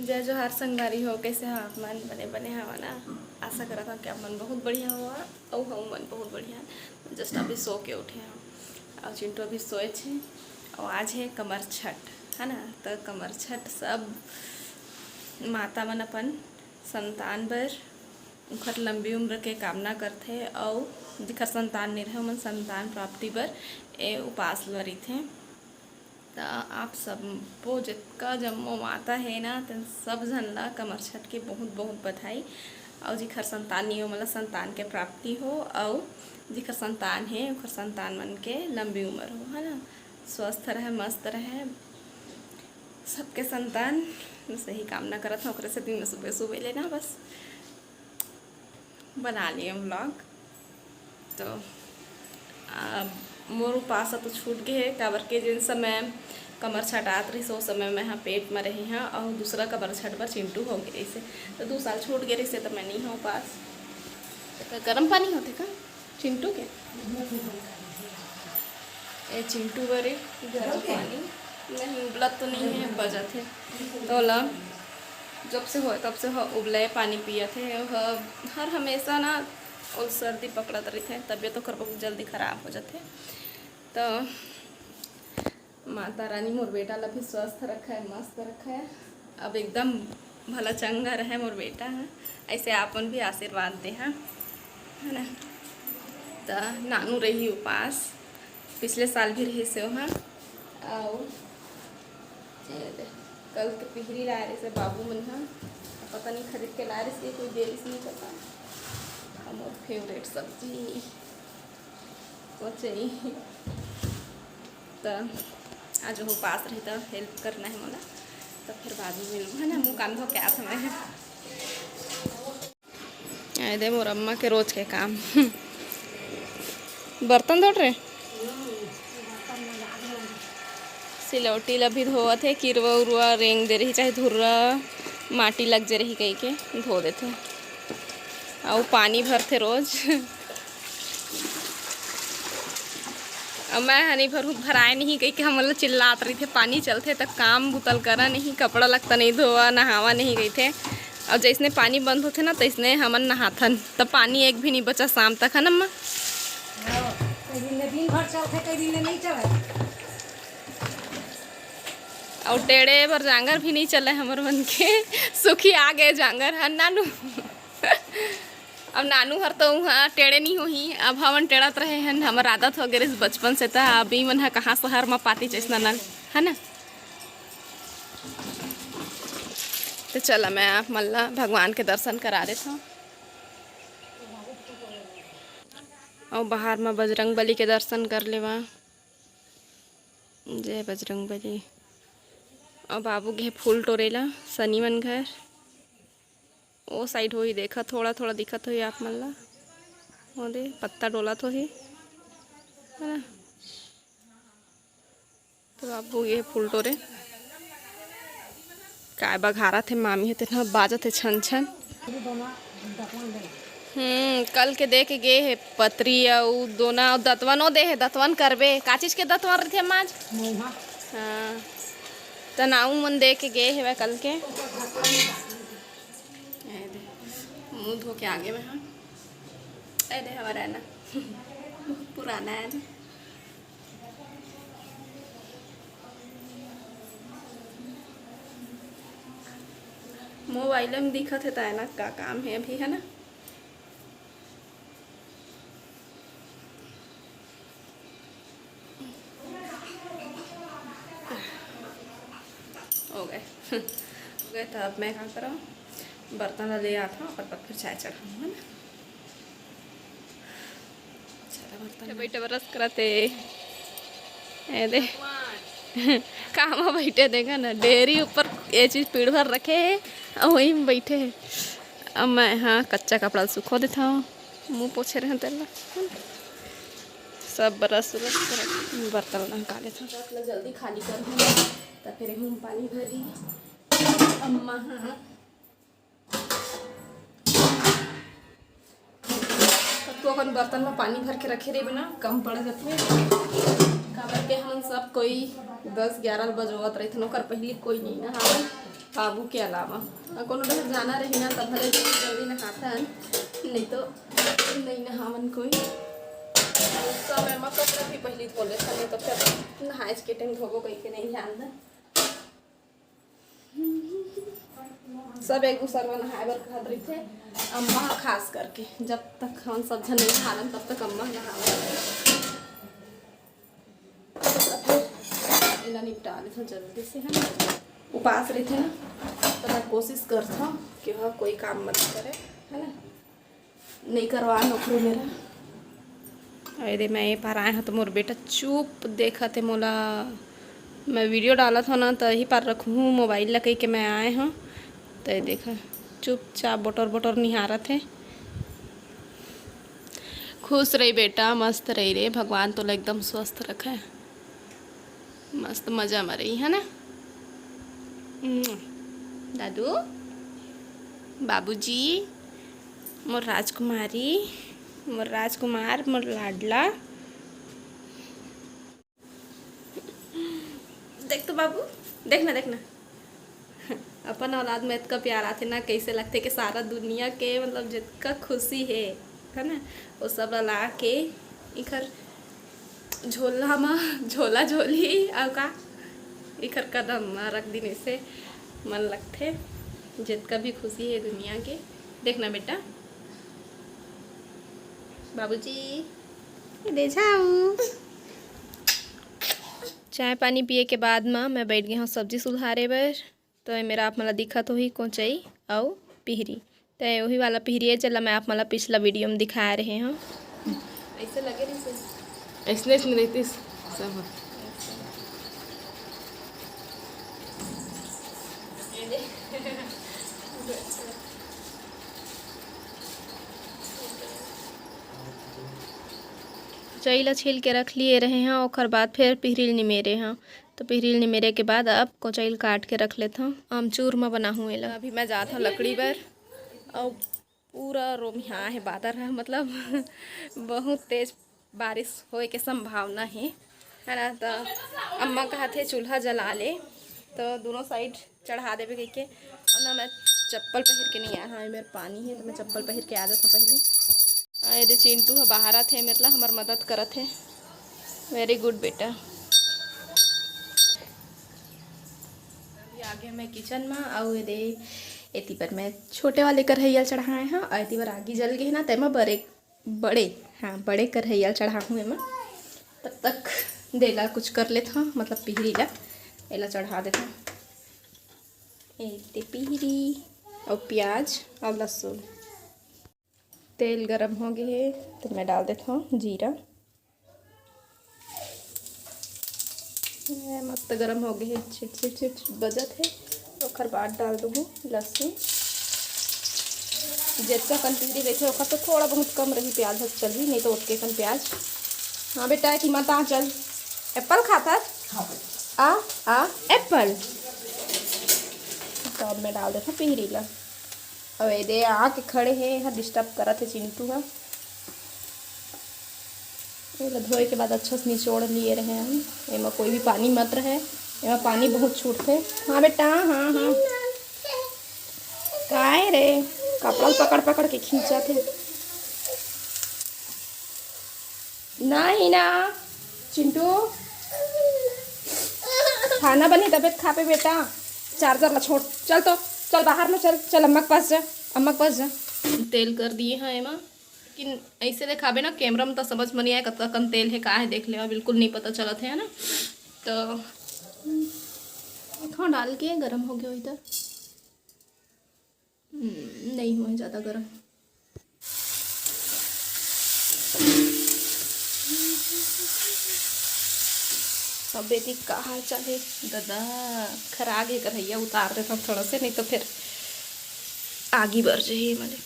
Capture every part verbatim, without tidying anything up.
जय जोहार संगवारी हो, कैसे हो आप मन? बने बने हवा ना? आशा करत हव कि आप मन बहुत बढ़िया हवा, अउ हम मन बहुत बढ़िया। जस्ट अभी सो के उठे हव, अउ चिंटू अभी सोए छे। अउ आज हे कमर छठ, है ना? त कमर छठ सब माता मन अपन संतान बर, उंखर लंबी उम्र के कामना करथे, अउ जेखर संतान नइ रहे, ओमन संतान प्राप्ति बर ए उपास ल रहिथे। त आप सबो जतका जम्मो माता हे ना, तेन सब झन ला कमर छठ के बहुत बहुत बधाई। अउ जेखर संतान नइ हे, ओमन ला संतान के प्राप्ति हो, अउ जेखर संतान हे, ओखर संतान मन के लंबी उम्र हो, है ना? स्वस्थ रहे, मस्त रहे सबके संतान, बस यही कामना करत हव। ओकरे सेती मैं सुबह सुबह ले ना बस बना लिए vlog। तो आ, मोर उपास तो छूट गए हे, काबर के जिन समय कमर छठ आत रहिस, ओ समय मैं हा पेट में रही हाँ, अउ दूसरा कमर छठ बर चिंटू हो गए रहिस हे, तो दू साल छूट गए रहिस हे, तो मैं नहीं हूँ उपास। तो का गरम पानी होथे का चिंटू के? ए चिंटू बर एक गरम पानी। नहीं, उबलत तो नहीं है, बजत है। तो ला जब से होए तब से ह-, उबले पानी पियत हे। ह-, हर हमेशा ना ओल सर्दी पकड़त रहिथे, तबीयत ओकर बहुत जल्दी खराब हो जाथे। तो माता रानी मोर बेटा ला भी स्वस्थ रखे, मस्त रखे। अब एकदम भला चंगा रहे मोर बेटा ह। ऐसे आपन भी आशीर्वाद दे हा, है ना? त नानू रही उपास, पिछले साल भी रही से ओहा। अउ ये दे, कल के पिहरी लाए रहिस हे बाबू मन ह, पता नहीं खरीद के लाए रहिस हे, कोई दे रहिस नहीं पता। अउ मोर फेवरेट सब्जी कोचई। त आज वो उपास रही त हेल्प करना है मोला, त फिर बाद में मिलबो, है ना? मुँह कान धो के आत हवं। ए दे मोर अम्मा के रोज के काम। बर्तन धोत रहे। सिलौटी ला भी धोवत हे, किरवा उरवा रेंग दे रही, चाहे धुर्रा माटी लग जे रही कहिके धो देथे। अउ पानी भरथे रोज। अउ मैं ह नहीं भरहूँ, भराए नहीं कहिके हमन ला चिल्लात रहिथे, पानी चलथे त काम बुतल करा नहीं, कपड़ा लत्ता नहीं धोवा, नहावा नहीं कहिथे। अउ जैसने पानी बंद होथे ना, तैसने हमन नहाथन, त पानी एक भी नहीं बचा शाम तक, है ना अम्मा? हाँ, कई दिन ले दिन भर चलथे, कई दिन ले नहीं चले। अउ टेढ़े बर जांगर भी नहीं चले हमर मन के। सुखी आ गए जांगर, है नानू? अब नानू हर तो उहाँ टेढ़े नहीं होही, अब हमन टेढ़त रहे हन, हमर आदत हो गए रहिस बचपन से, त अभी मन ह कहाँ शहर म पाती चइसना नल, है ना? तो चला, मैं आप मन ला भगवान के दर्शन करा देत हूँ। अउ बाहर म बजरंग बली के दर्शन कर लेवा। जय बजरंग बली। अउ बाबू गे फूल टोरे ला सनी मन घर। ओ साइड होही, देखा, थोड़ा थोड़ा दिखत होही आप मन ला। ओ दे, पत्ता डोलत होही, है ना? तो बाबू गे फूल टोरे। काय बघारत हे मामी हे, तेन ह बाजत हे छन छन। हम्म, कल के दे के गे हे पतरी अउ दोना अउ दतवनो दे हे, दतवन करबे। का चीज के दतवन रहिथे माज? हाँ, त नाऊ मन दे के गे हेवय कल के। ए दे, मुंह धो के आगे मैं, हाँ। ए दे, हमारा है ना, पुराना है ना। मोबाइल में दिखत हे, त ऐनक का काम हे अभी, है ना? हो गए। हो गए, त अब मैं का करव, बर्तन ला ले आत हव, ओकर बाद फिर चाय चढ़ाहूँ, है ना? चला, बर्तन बैठे ब्रश करत हे। ए दे। काम बइठे, देखा ना, डेरी ऊपर ये चीज पीड़ भर रखे हे, अउ वही में बइठे हे। अब मैं, हाँ, कच्चा कपड़ा सुखो देत हव, मुंह पोछे रहे तेला। सब ब्रश उरश करत, बर्तन नहा लेत हव। जल्दी खाली कर दूँ, त फिर हम पानी भरी। अम्मा, हाँ, तो अपन बर्तन में पानी भर के रखे रहिबे ना, कम पड़ जाथे। काबर के हमन सब कोई दस ग्यारह बजे होवत रहिथन, ओकर पहिली कोई नहीं नहावन, बाबू के अलावा। अउ कोनो डहर जाना रही ना, त भले जल्दी जल्दी नहाथन, नहीं तो नहीं नहावन कोई। अउ समय म कपड़ा भी पहिली धो लेथन, नहीं तो फिर नहाए के टाइम धोबो कहिके नहीं ध्यान दे। सब एक दूसर ला नहाए बर कहत रहिथे, अम्मा ह खास करके। जब तक हम सब झन नहावन, तब तक अम्मा ह नहावन। एला निपटा लेथन जल्दी से, है ना। उपास रहिथे ना, त मैं कोशिश करथव कि वह कोई काम मत करे, है ना। नहीं करवा नौकरी मेरा। अरे मैं ये पार आए हूँ तो मोर बेटा चुप देखत हे मोला। मैं वीडियो डालत हूँ ना, तो यही पार रखूँ मोबाइल ला कहि के मैं आए हूँ। तो ये देखा, चुपचाप बोटर बोटर निहारत हे। खुश रही बेटा, मस्त रही रे, भगवान तोला एकदम स्वस्थ रखे। मस्त मजा म रही, है ना? दादू, बाबूजी, मोर राजकुमारी, मोर राजकुमार, मोर लाडला। देख तो बाबू, देख ना, देख ना। अपन औलाद में इतना प्यार आथे ना, कैसे लगथे कि सारा दुनिया के, मतलब, जितना खुशी है, है ना, वो सब ला के इखर झोला म, झोला झोली अउ का, इखर कदम म रख दिन, ऐसे मन लगथे। जितना भी खुशी है दुनिया के, देखना बेटा, बाबूजी, ये दे जाऊ। चाय पानी पिए के बाद म मैं बैठ गई हूँ सब्जी सुधारे बर। तो ये मेरा आप मन ला दिखत होही कोचई अउ पिहरी। तो ये वही वाला पिहरी है, जेला मैं आप मन ला पिछला वीडियो में दिखाए रहे हूँ। ऐसे लगे नहीं से। ऐसने, ऐसने रहतीस सब। चई ला छील के रख लिए रहे हैं, ओकर बाद फिर पिहरी ल निमेरे हैं। तो पिहरी ल निमेरे के बाद अब कोचई ल काट के रख लेथों। आमचूर म बनाहूँ एला। अभी मैं जात हूँ लकड़ी बर, अउ पूरा रोमिहा हे बादर ह, मतलब बहुत तेज बारिश होए के संभावना हे, है ना। तो अम्मा कहत हे चूल्हा जला ले, तो दोनों साइड चढ़ा देबे कहिके। अउ ना मैं चप्पल पहिर के नहीं आया, हाँ, मेरे पानी है तो मैं चप्पल पहिर के आ जाता पहले। आ, ये दे चिंटू ह बाहर आथे मेरे ला, हमर मदद करत हे। वेरी गुड बेटा। अभी आ गया मैं किचन में, अउ ये दे एती पर मैं छोटे वाले कढ़ैया चढ़ाए हाँ, अउ एती पर आगी जल गए ना, तेमा बड़े, बड़े, हाँ, बड़े कढ़ैया चढ़ाहूँ एमा। तब तक देला कुछ कर लेत हाँ, मतलब पिहरी ला, एला चढ़ा देत हाँ। एती पिहरी अउ प्याज अउ लहसुन। तेल गरम हो गए हे, तो मैं डाल देता हूँ जीरा। ये मस्त गरम हो गए हे, छिट छिट छिट बजत हे। ओकर बाद डाल दूँ लहसुन। जितना कन पिहरी लेथे, ओकर तो थोड़ा बहुत कम रही प्याज, हत चलही, नहीं तो ओतके कन प्याज। हाँ बेटा, कि मत आ, चल। एप्पल खाथस? आ, आ, एप्पल। तो अब मैं डाल देता पिहरी ला। अब ये दे आके खड़े हे, यहाँ डिस्टर्ब करत हे चिंटू ह। एला धोए के बाद अच्छा से निचोड़ लिए रहे हम। एमा कोई भी पानी मत रहे, एमा पानी बहुत छूटथे। हाँ बेटा, हाँ, हाँ। काय रे, कपड़ा ल पकड़ पकड़ के खींचत हे। नहीं ना, चिंटू, खाना बनी तबे त खाबे बेटा। चार्जर ला छोड़, चल तो, चल बाहर में, चल, चल अम्मा के पास जा, अम्मा के पास जा। तेल कर दिए हैं एमा, लेकिन ऐसे देखाबे ना कैमरा में तो समझ में नहीं आए कतका कन तेल है, का है, देख लेवा, बिल्कुल नहीं पता चलत है, है ना। तो थोड़ा डाल के गरम हो गया होही तो। हम्म, नहीं हुआ है ज़्यादा गरम। अब बेटी का हाल चाल है? दादा, खरा गे कढ़ैया, उतार देता हूँ थोड़ा से, नहीं तो फिर आगी बर जाही मले।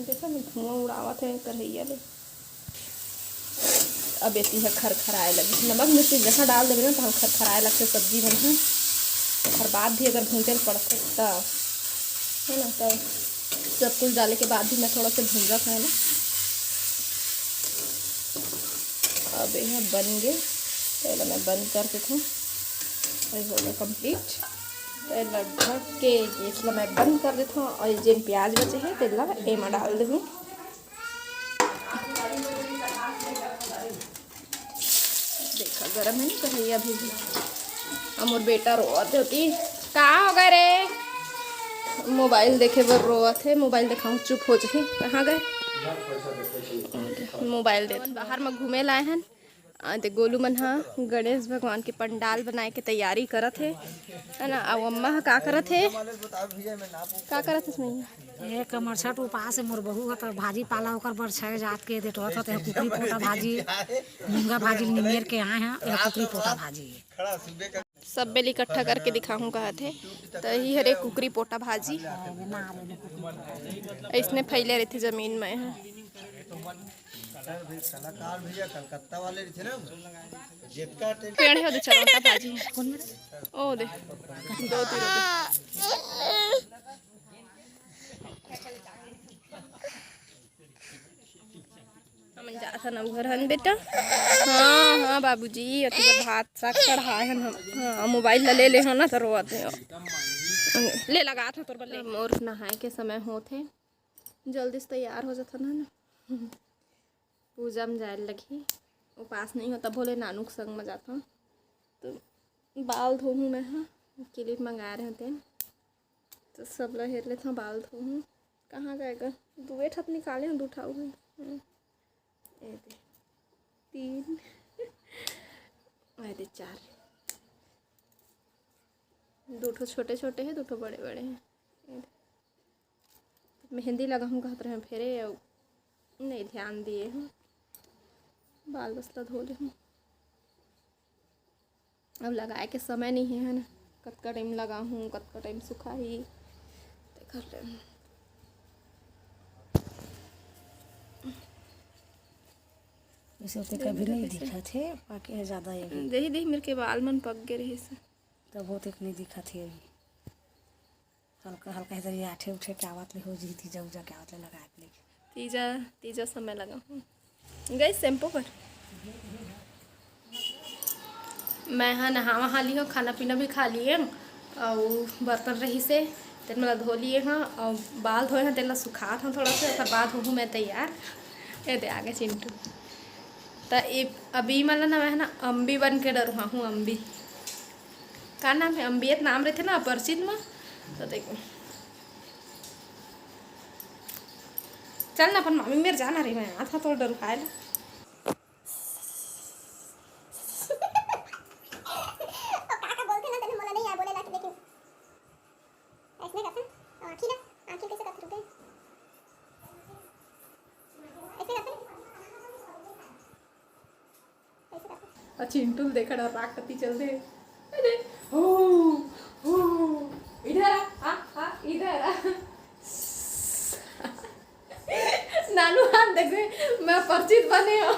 देखा ना, धुआं उड़ावत है कढ़ैया ले। अब एती ह खरखराए लगी। नमक मिर्ची जहाँ डाल देबे ना, तहाँ खरखराए लगथे सब्जी मन ह। ओकर बाद भी अगर भूंजे ल पड़थे त, है ना, त सब कुछ डाले के बाद भी मैं थोड़ा सा भूंजत है ना। अब ये बन गे, तो एला मैं बंद कर देथों। ये हो गया complete। तो एला ढक के गैस ला मैं बंद कर देथों और जेन प्याज बचे हे तेला एमा डाल देहूँ। देखा, गरम है ना कढ़ाई अभी भी। अब मोर बेटा रोवत होती, का हो गए रे? मोबाइल देखे बर रोवत हे। मोबाइल देखाऊँ, चुप हो जाही। कहाँ गए? मोबाइल दे। बाहर में घूमे लाए हन। आ, ते गोलू मन ह गणेश भगवान के पंडाल बनाए के तैयारी करत हे, है ना? अब अम्मा ह का करत हे? का करत हे मम्मी? ये कमरछठ उपास है मोर बहू ह, त भाजी पाला ओकर बर छे जात के देटवत होते हैं, कुकरी पोटा भाजी, मुनगा भाजी निमेर के आए हैं, ये कुकरी पोटा भाजी। सब बेल इकट्ठा करके दिखाहूँ कहत हे। त ही हरे कुकरी पोटा भाजी, ऐसने फैले रहते जमीन में। कलाकार भैया, कलकत्ता वाले रहिथे ना, जेतका टेंशन पेड़ हे ओदे चरौंता भाजी। ओ दे। दो तीन दे। हमन जात हन अब घर हन बेटा। हाँ, हाँ बाबूजी, अति बर भात साग चढ़ाए हन हम। हाँ, मोबाइल ला ले ले हो ना, त रोवत नहीं हो। ले लगात हन तोर बर ले। मोर नहाए के समय होत हे, जल्दी से तैयार हो जाथन ना। पूजा में जाए लगही, उपास नहीं होता, भोले नानू के संग में जाता। तो बाल धोहूँ मैं, हाँ, क्लिप मंगाए रहे तेन, तो सब ला हेर लेता, बाल धोहूँ। कहाँ जाएगा? दुए ठत निकाले हैं, दू ठा हुए। हम्म। ए दे, तीन। ए दे, चार। दू ठो छोटे छोटे हैं, दू ठो बड़े बड़े हैं। ए दे। मेहंदी लगाहूँ कहत रहे फेरे, अउ नहीं ध्यान दिए हूँ। बाल बस ला धो ले हूँ। अब लगाए के समय नहीं है, है ना? कतका टाइम लगाहूँ, कतका टाइम सुखाही, तेकर टाइम। वैसे होते कभी नहीं दिखा थे, बाकी है ज़्यादा ये भी। देही, देही, मेरे के बाल मन पक गए रहे से। तब होते नहीं दिखा थे अभी। हल्का हल्का इधर ये आठे उठे के आवत ले हो जी, तीजा उजा के आवत ले लगा के लेके। तीजा, तीजा समय लगा हूँ। गई शैम्पू पर। मैं हा नहावा हा ली हूँ, खाना पीना भी खा लिए हूँ, अउ बर्तन रही से तेन मला धो लिए हूँ, अउ बाल धोए हूँ, तेन ला सुखात हूँ थोड़ा सा, ओकर बाद होहूँ मैं तैयार। ये दे आगे चिंटू। त ए-, अभी मला ना मैं हा ना अम्बी बन के डरुहा हूँ, अम्बी। का नाम है? अम्बियत नाम रहते ना अपरिचित में। तो देखो, चल ना, अपन मामी मेर जाना रही, मैं आता थोड़ा डर खाए ला। काका बोलते ना, तने मोला नहीं आया बोले ला, लेकिन ऐसने करते हैं। आँखी ना, आँखी कैसे करते रुके? ऐसे करते हैं। आ चिंटू ल देखा डर राग कति चल दे। अरे, हो, हो, इधर आ, आ, आ, इधर आ। नानू हाथ देख दे, मैं परिचित बने हूँ।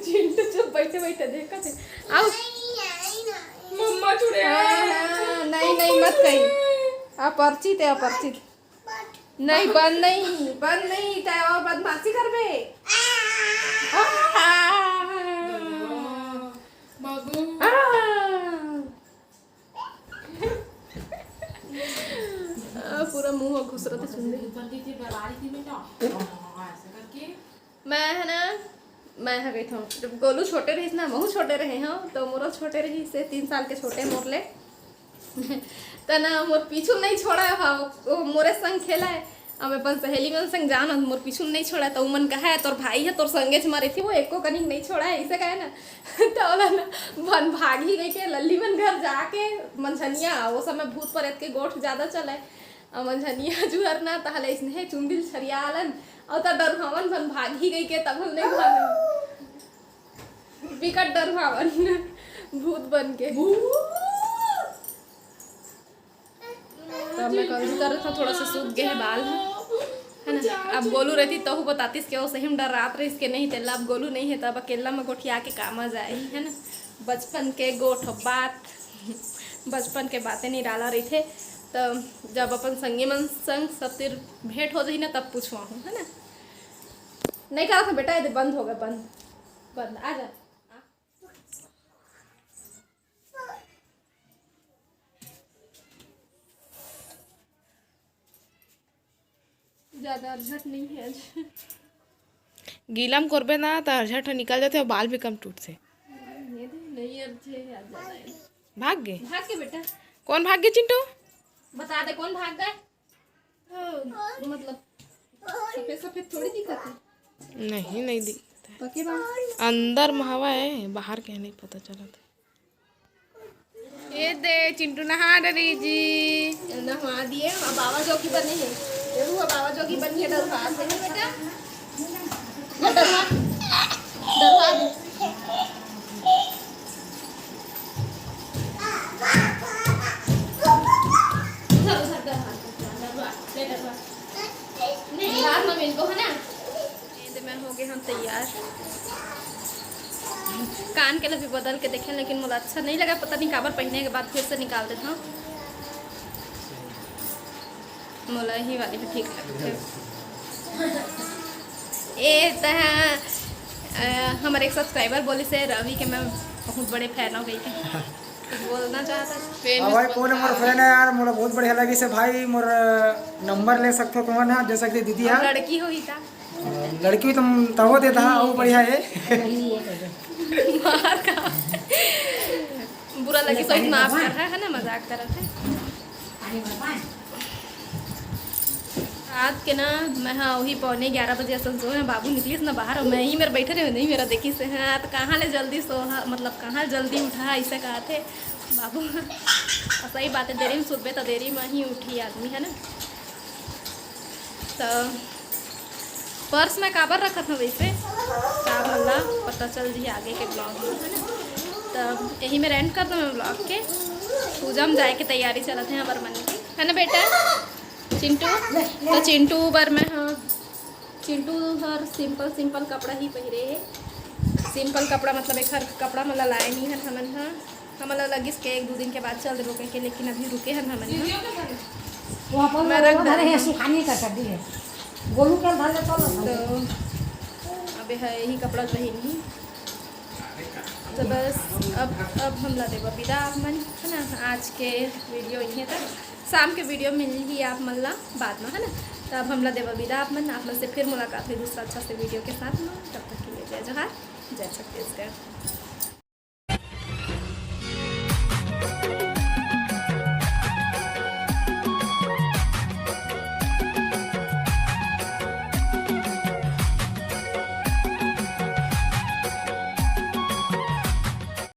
चिंटू चुप बैठे बैठे देखा थे। आओ। मम्मा चुड़ैल। हाँ, हाँ, नहीं, नहीं, मत कही। अपरिचित है, अपरिचित। नहीं, बंद नहीं, बंद नहीं, तै और बदमाशी करबे। आ! आ! आ, पूरा मुंह घुसरत है, सुन ले। मैं है ना, मैं ह कहिथंव, जब गोलू छोटे रहिस ना, महू छोटे रहे हंव, तो मोरो छोटे रहिस, से तीन साल के छोटे मोर ले। त ना मोर पीछू नहीं छोड़ा हा, वो मोरे संग खेला है। अब अपन सहेली मन संग जान, मोर पीछू नहीं छोड़ा, तो उमन कहा है, "तोर भाई है, तोर संगे च मा रहिथे, वो एको कनिक नहीं छोड़ा है," इसे कहे ना। तो ओला ना, बन भागी गई के लल्ली मन घर जाके, मंझनिया, वो समय भूत प्रेत के गोठ ज्यादा चले। अउ मंझनिया जुहर ना, तहले इसने चुंदिल छरियालन, अउ त डरहावन बन भागी गई के, तब हम नहीं भागन। बिकट डरहावन, भूत बन के। तो मैं कंघी करत हंव, थोड़ा सा सूख गए हे बाल ह, है ना। अब गोलू रहती तहू बतातीस के वो सही में डर्रात रहिस के नहीं, तेला अब गोलू नहीं है, तब अकेला में गोठिया के कामा जाए, है ना। बचपन के गोठ बात, बचपन के बातें निराला रहिथे। तो जब अपन संगी मन संग सब तिर भेंट हो जाही ना, तब पूछवा हूँ, है ना। नहीं करत हँव बेटा, ये दे, बंद हो गे, बंद, बंद, आ जा। ज्यादा अरझट नहीं है आज। गीला म कोरबे ना, त अरझट ह निकल जाथे अउ बाल भी कम टूटथे। ये दे, नहीं अरझे है आज ज्यादा है। भाग गे? भाग गे बेटा। कोन भाग गे, चिंटू? बता दे, कोन भाग गे? ओ, मतलब, सफेद सफेद थोड़ी दिखत है। नहीं, नहीं दिखत है। पके बा। अंदर म हवा है, बाहर के नहीं पता चलत है। ये दे, चिंटू नहा डरी जी। नहा दिए, अब बाबा जोगी बने हैं। देखो, अब बाबा जोगी बन के डरवा से नहीं बेटा। डरवा, डरवा दे। उधर, उधर डरवा, डरवा, ले डरवा। नहीं, रात में इनको है ना। ये दे, मैं हो गे हँव तैयार। कान के ल भी बदल के देखेंव, लेकिन मोला अच्छा नहीं लगा, पता नहीं काबर पहिने के बाद फिर से निकाल देत हँव। मोला ही वाली ह ठीक लगथे। ए तहाँ, अ, हमर एक subscriber बोलिस हे रवि के मैं बहुत बड़े fan हो गई थी। कुछ बोलना चाहता है? हाँ भाई, कोन मोर fan है यार, मोला बहुत बढ़िया लगिस हे भाई। मोर, अ, number ले सकथो तुमन ह, जैसा कि दीदी और है। लड़की होही का? लड़की तुम तभो देता, हाँ, वो बढ़िया है। मार का। बुरा लगिस होही त माफ कर, है ना, मजाक करत हँव। रात के ना, मैं हा वही पौने ग्यारह बजे असन सोए हँव, बाबू निकलिस ना बाहर, अउ मैं ही मेर बइठे रहेंव, नहीं मेर देखिस हे, हाँ, त कहाँ ले जल्दी सोहा, मतलब, कहाँ जल्दी उठा, अइसे कहत हे बाबू। अउ सही बात है, देरी म सुतबे त देरी म ही उठही आदमी, है ना? त purse मैं काबर रखत हँव वैसे, त आप मन ला पता चल जही आगे के vlog में, है ना? त यही मेर end कर दँव मैं vlog के। पूजा म जाए के तैयारी चलत हे हमर मन के, है ना बेटा? चिंटू, त चिंटू बर मैं, हाँ, चिंटू हर simple simple कपड़ा ही पहिरे हे। Simple कपड़ा मतलब एकर कपड़ा मन ला लाए नहीं हन हमन ह। हमन ला लगिस के एक दू दिन के बाद चल देबो कहिके, लेकिन अभी रुके हन हमन ह। वो अपन मैं रख धरे हे, सुखानी का चड्डी है। गोलू के धर ले तो तो अबे है यही कपड़ा पहिरही। तो बस अब, अब हमला देबो विदा आप मन, है ना? आज के video इहे तक। शाम के video मिलही आप मन ला बाद में, है ना? तो अब हमला देबो विदा आप मन, आप मन से फिर मुलाकात होही दूसरा अच्छा से video के साथ में। तब तक के लिए जय जोहार, जय छत्तीसगढ़।